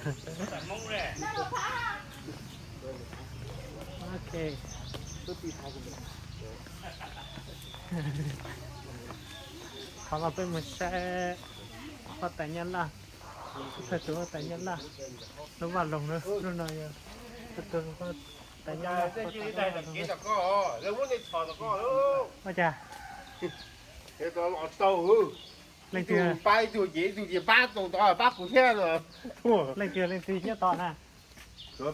Ok. Qhov no peb mus saib huab tais Nyab Laj, thawj tug huab tais Nyab Laj lub vaj loog na, lub no yog thawj tug huab tais Nyab Laj. Ua cas? Leej twg? Leej twg, leej twg nyob tod na?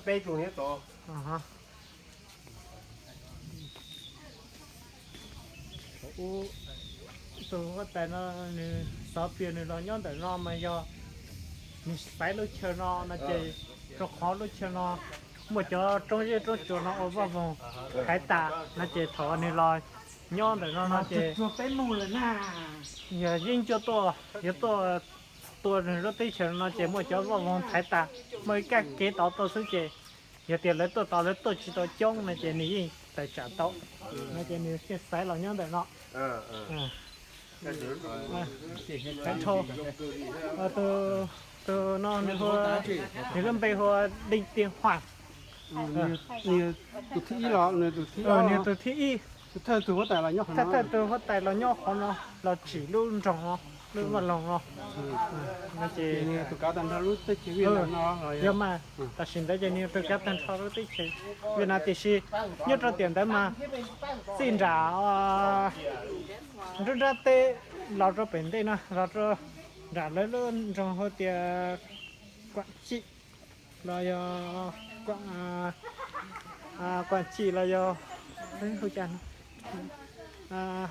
Peb tug nyob tod. Ub, tus huab tais no nws xov pias nws los nyob ntawm no mas yog nws xaiv lub chaw no no ces rau qhov lub chaw no muaj cov roob zeb roob tsuas no ua vaj voog thaiv tas no ces thaum nws los nyob ntawm no no ces yog yeej cuaj tuaj, yuav tuaj tua nws lub teb chaws no ces muaj cov vaj voog thaiv tas, muaj ib kab kev tod tuaj xwb ces yog tias lawv tuaj tod lawv tuaj tsis tau coob no ces nws yeej tawm tsam tau, no ces nws thiaj xaiv los nyob ntawm no. Tus no nws hu, nws lub npe hu Đinh Tiên Hoàng. Tus thib ib los, nws tus thib ib, thawj tug huab tais los nyob qhov no, los tsim lub nroog no, lub vaj loog no. Tus kav tag nrho lub teb chaws Việt Nam no los yog mas, tam sim ntawd ces nws tus kav tag nrho lub teb chaws Việt Nam tiam sis nyob rau tiam ntawd mas txij nram nruab nrab teb los rau pem ntej no los rau nram lawv lub nroog hu tias Quảng Trị los yog Quảng Trị los yog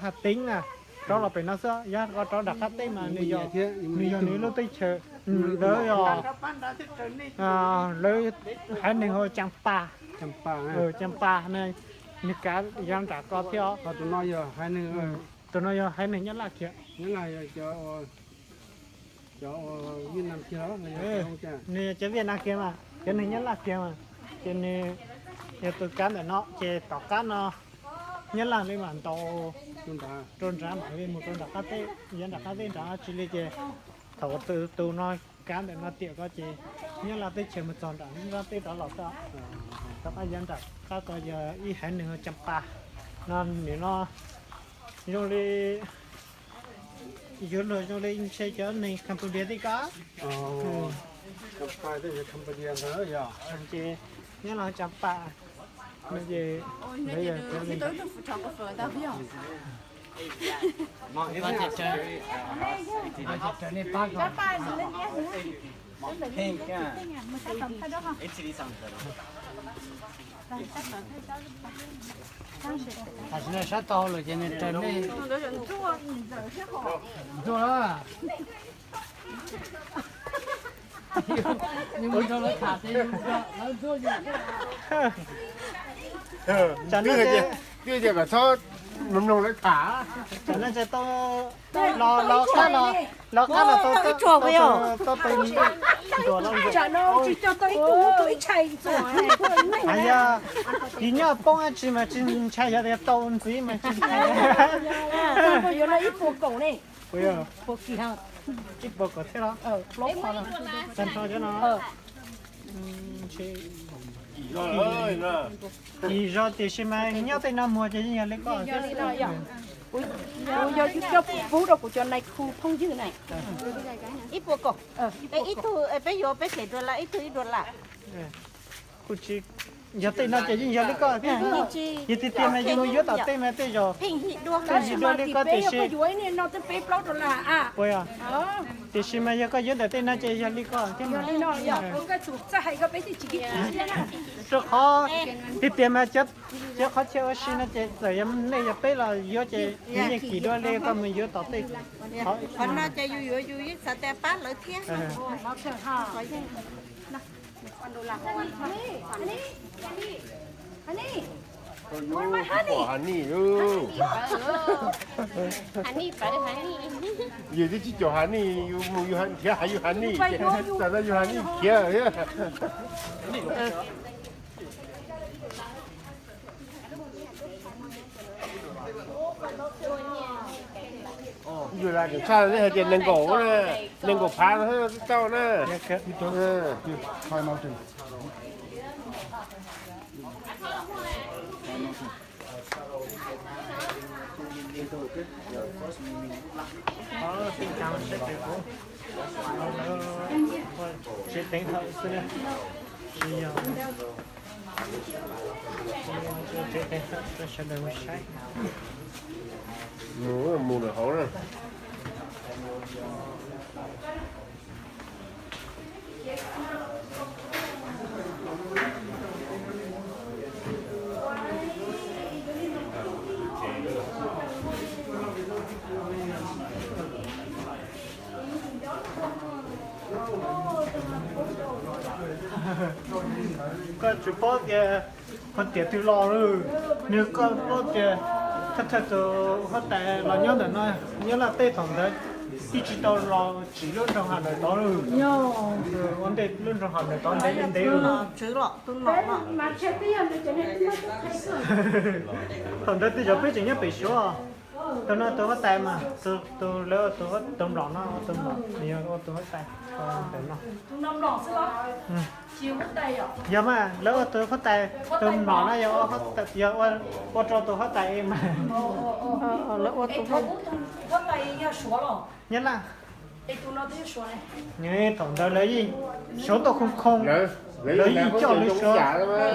Hà Tĩnh na, rov los pem no xwb, yog rov nram qab teb mas nws yog, nws yog nws lub teb chaws. Lawv yog, lawv haiv neeg hu Champa, Champa na, nws kav yav nram ko thiab. Tus no yog haiv neeg Nyab Laj kiag. Nws yog cov Việt Nam kiag mas, cov neeg Nyab Laj kiag mas, ces nws yog tus kav ntawm no ces tom qab no Nyab Laj li mam ntaus rau nrad mam li mus rau nram qab teb, yav nram qab teb nrad tsis li ces thaum tus no kav ntawm no tiam ko ces Nyab Laj teb chaws mus txog nram nruab nrab teb rov los xwb. Tom qab yav nram qab ko yog ib haiv neeg Champa no, nim no zoo li, yuav luag zoo li ntshe cov neeg Cambodia tib ko. Ces Nyab Laj Champa no ces lawv yog cov neeg Tam sim no sab tau lawm ces nws raws nej ntxuaj na. Yus mus nrog lawv tham ces yus nrog lawv ntxuaj yus. Twb tias kom txhob mloog lawv tham. Tsam no tau los, los qab los, los qab los tau, tau, tau, tau, tau, tsam no tsis coj tau ib tug, ib tshais ntxuav. Yog tsis nyob poob dab tsi mas tsis ntshai, yog tias tau ntxiv mas tsis ntshai. Yuav no ib puas kaum ne. Puas kis, ib puas kaum thiab los. Tag nrho cov no. Kis zog tiam sis mas nyob tej no muag ces yeej yog li koj. Kuv yog coj pub rau kuv cov nais khu phooj ywg na. Ib puas kaum. Ib tug peb yuav peb them dua laj, ib tug ib dua laj. Kuv tsis, yog tej no ces yeej yog li koj thiab. Yog tiag tiag mas yus mus yuav tom tej mas tej zaum pheej yig dua li koj tiam sis, puas yog? Tiam sis mas yog koj yuav ntawm tej no ces yog li koj thiab. Rau qhov tiag tiag mas cov qhov chaw ua si no ces txawm yog nej yog peb los yuav ces yus yeej kis dua li koj mus yuav tom tej. Qhov no ces yus yuav yus yeej xav tias pab lawv thiab. Hav nij, hav nij, yus twb tsis caum hav nij, yus mus yus nrhiav hav, yus hav nij, tam no yus hav nij khiav thiab. Yus las keem tshaj nej hais tias nees nkaum na, nees nkaum phav no twb tau na. Tsev teev hawm xwb na, tsis yog tsev teev hawm rau sawv daws mus saib. Mus, mus lawm hauv na. Koj tsis paub tias qhov tiam twg los lawm, nws koj paub tias thawj thawj tus huab tais los nyob ntawm no, nyob laj teb thaum ntawd twb tsis tau los tsim lub nroog Has Nawm tod lawm. Ua ntej lub nroog Has Nawm tod ntev ntev lawm. Thaum ntawd twb yog peb tseem nyob pem Suav. Tus no tus huab tais mas, tus lawv ua tus huab, tus mlom no ua tus mlom, nws yog ua tus huab tais ntawm no. Yog mas lawv ua tus huab tais, tus mlom no yog, yog ua rau tus huab tais mas. Lawv ua tus huab tais Nyab Laj. Thaum ntawd lawv yeej Suav tuaj khoo khoo, lawv yeej coj lawv Suav,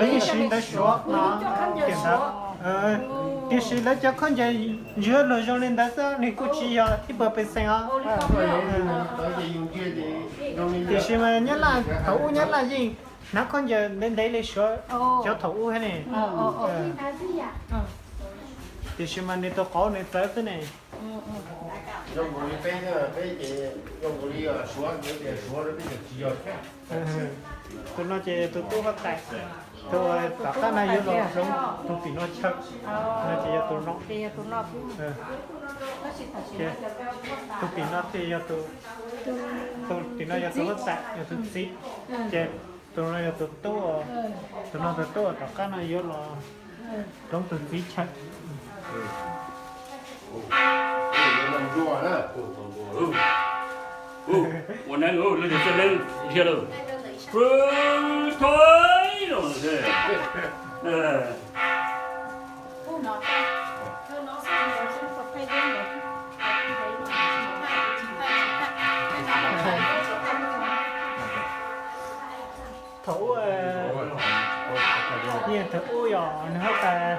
lawv yeej siv ntawv Suav no, tiam ntawd. Tiam sis lawv cov khaub ncaws ntswg luag zoo li ntawd xwb, nws kuj tsis yog ib puas pes xees os. Tiam sis mas Nyab Laj, thaum ub Nyab Laj yeej hnav khaub ncaws ntev ntev li Suav cov thaum ub thiab ne. Tiam sis mas nws tus qauv nws txawv xwb ne. Tus no ces tus tub huab tais, tus tom qab no yuav los hloov, tus tim no chaw, no ces yog tus no. Tus tim no thiaj yog tus, tus tim no yog tus huab tais, yog tus txiv. Ces tus no yog tus tub, tus no tus tub tom qab no yuav los hloov tus txiv chaw. Ua neeb, lub tsev neeb dhia lawm. Thov los. Thaum ub, yeej thaum ub yog nws huab tais,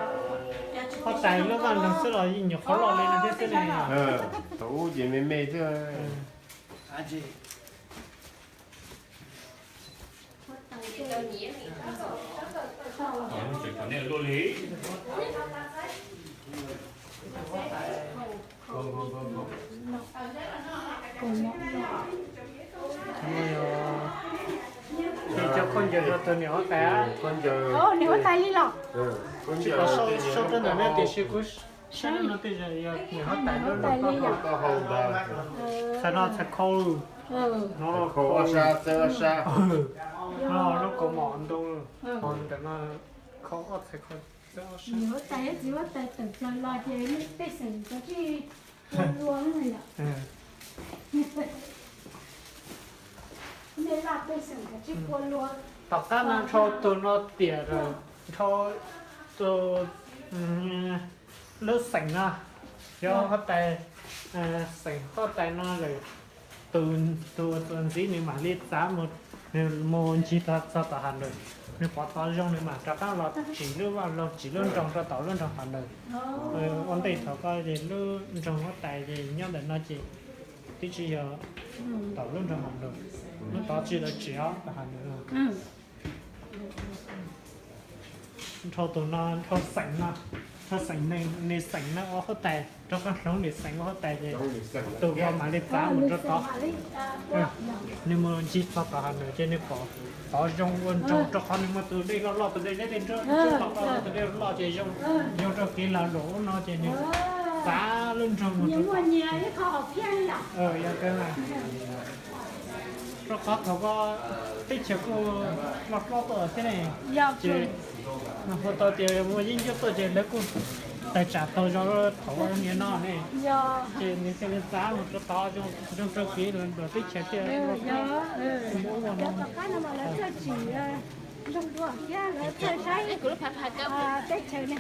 huab tais lub vaj loog xwb los yeej nyuam qhuav loj li no thiab xwb ne. Thaum ub ces me me xwb. Cov khaub ncaws rau tus niam huab tais. Niam huab tais li los. Tsis tau sau rau ntawm ne tiam sis kuv saib no tej zaum yog niam huab tais lub nroog taub hau. Txhais no txhais khau, no khau ob sab, txawb ob sab. No lub kaus mom ntoo, ntawm no khau ob txhais khau. Niam huab tais thiab txiv huab tais tawm plaws los ces nej pej xeem kav tsij ua luag na yom. Nej laj pej xeem kav tsij ua luag. Tom qab no nrhau tus no tiam lawm, nrhau tus lub xeem no, cov huab tais xeem huab tais no lawm, tus, tus ntxiv nws mam li txav mus, nws mus ncig txog tom Has Nawm, nws pov tau zoo nws mam rov qab los tsim lub vaj loog tsim lub nroog rau tom lub nroog Has Nawm. Ua ntej thaum koj ces lub nroog huab tais ces nyob ntawm no ces twb tsis yog tom lub nroog Has Nawm, lub tod tsis tau tsim os tom Has Nawm. Nrhau tus no, nrhau xeem no, nrhau xeem, nws xeem no ua huab tais, rov qab hloov nws xeem ua huab tais ces tus ko mam li txav mus rau tod. Nws mus ncig txog tom Has Nawm ces nws pom tod zoo ua nroog, rau qhov nws muaj tus dej loj loj, tus dej zeb dej nrab, tus dej loj ces zoo, zoo rau kev lag luam ub no ces nws txav lub nroog mus rau tod. Rau qhov thaum ko teb chaws kuj loj hlob tuaj thiab ne, ces hu tau tias muaj yeeb ncuab tuaj ces lawv kuj Tawm tsam tau zoo thaum niaj no ne, ces nws thiaj li txav mus rau tod, zoo rau kev los nram teb chaws thiaj ua tom qab no mas lawv txawj tsim zoo dua thiab lawv txawj saib teb chaws ne.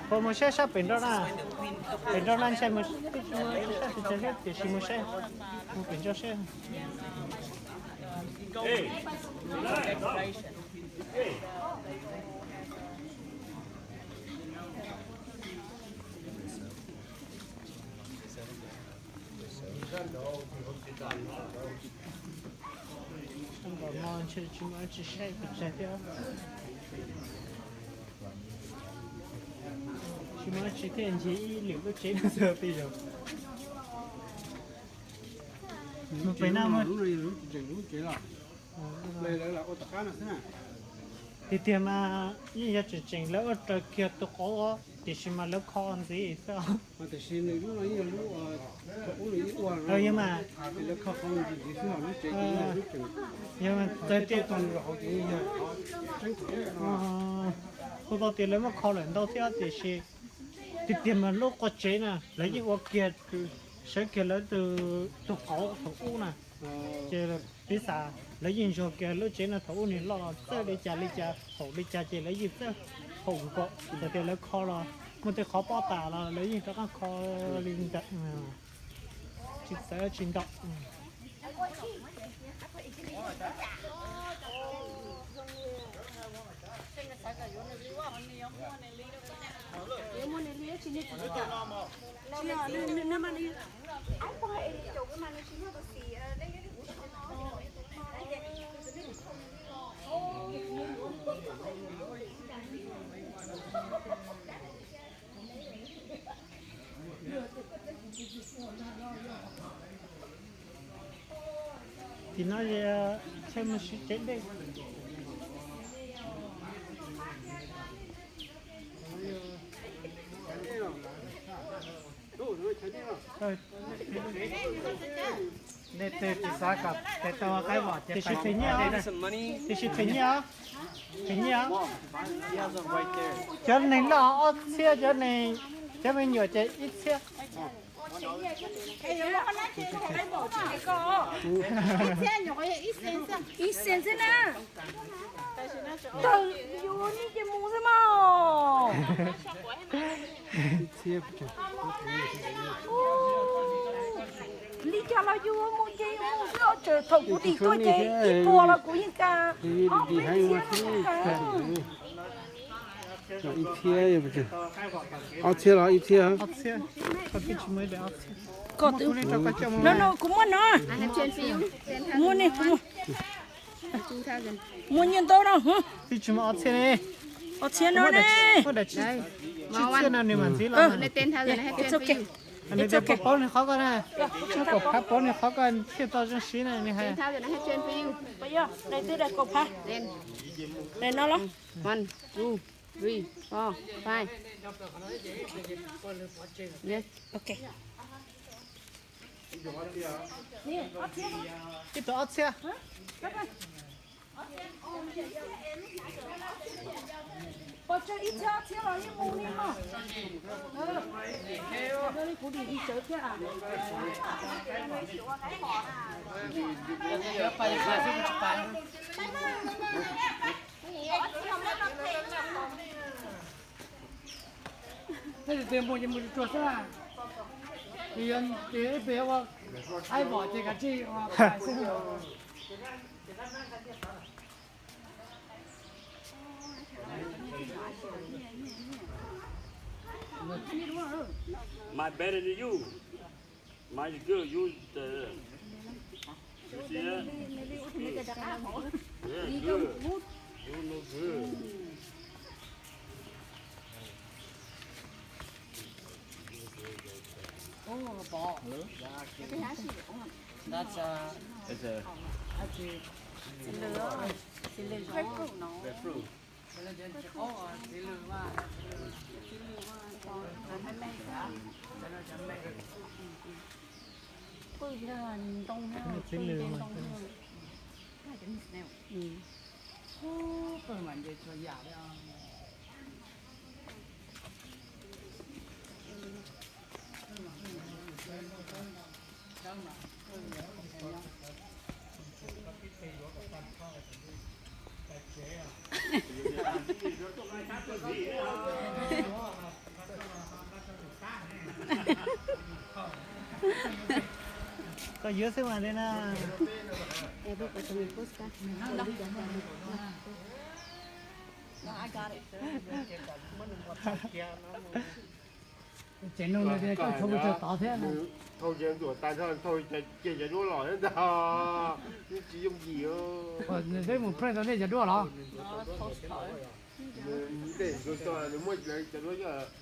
Puas mus saib sab pem nrau na? Pem nrau na ntshai mus, twb tsis mus saib tsis tau thiab, tiam sis mus saib, mus pem nrau saib. Sab nraum no ntshe tsis muaj dab tsi saib pes tsawg thiab. Tsis muaj dab tsi thiaj ntshe ib lwm lub tsev no xwb peb yog. Mus pem no mas lub no yog lub tseem lub tsev los, lawv ua tom qab no xwb na. Tiag tiag mas yeej yog tseem tseem lawv ua raws kiag tus qauv, tiam sis mas lawv kho ntxiv xwb. Tiam sis nws lub no yeej yog lub thaum ub nws yeej ua, yog mas lawv kho qhov ntxiv xwb, lub tsev yog txawm tias hu tau tias lawv muab kho lawm ntau thiab tiam sis tiag tiag mas lub qhov tsev na lawv yeej ua kiag, sawv kiag lawv tus qauv thaum ub na. Ces piv xam lawv yeej ntsuas kiag lub tsev no thaum ub niag loj los txawj li cas li cas haum li cas ces lawv yeej txawj haum nkaus. Txawm tias lawv kho los muaj tej qhov pob tas los lawv yeej rov qab kho li ntawd, tsis txawv tsis ntau. Tim no chaw mus siv tsev dej. Nej twg tsis xav kom tes tau qaib vom ces tiam sis them nyiaj, tiam sis them nyiaj, them nyiaj. Cov neeg loj ob txhiab, cov neeg, cov me nyuam ces ib txhiab. Ib xees xwb na. Tawm yus nej ces mus xwb mas. Li cas los yus mus ces yus mus xwb, thaum kuv dim tuaj ces ib puas los kuv yeej ka. Ib txhiab, ob txhiab los ib txhiab. No no kuv muaj no. Muaj ne, kuv muaj. Muaj nyiaj ntau no. Twb tsis muaj ob txhiab ne. Ob txhiab no ne. Tsib txhiab no nws mam ntxiv los. Nws tias puas paub nws qhov ko na. Tsib kaum phav paub nws qhov ko thiaj tau zoo siv na nws hais. Daim no los. One, two, three, four, five. Yes. Ok. Ib tug ob txhiab. Pov tseg ib txhiab ob txhiab los yeej mus li no. Kuv dim sawv thiab. Peb tus twg mus ces mus tsuag xwb na. Ces yog ces ib pliag ua qaib vom ces kav tsij ua pais xwb. Mine better than you. Mine is good. You, uh, you see that? It's good. Yeah, good. You look good. Oh, ball. That's, uh, it's a, that's a, it's a little, Grapefruit no. Qwj ntoo, qwj ntoo. Koj yuav xwb mas li na. Tsev nug nws tias koj thau pes tsawg tod thiab. Thau tsev ntuam tas nrho, thau ces cov duab los thiab ntag. Yeej tsis yooj yim. Nws twb mus prank tau nej cov duab los? Nws tej ntuj txog nws muab lawv cov duab coj.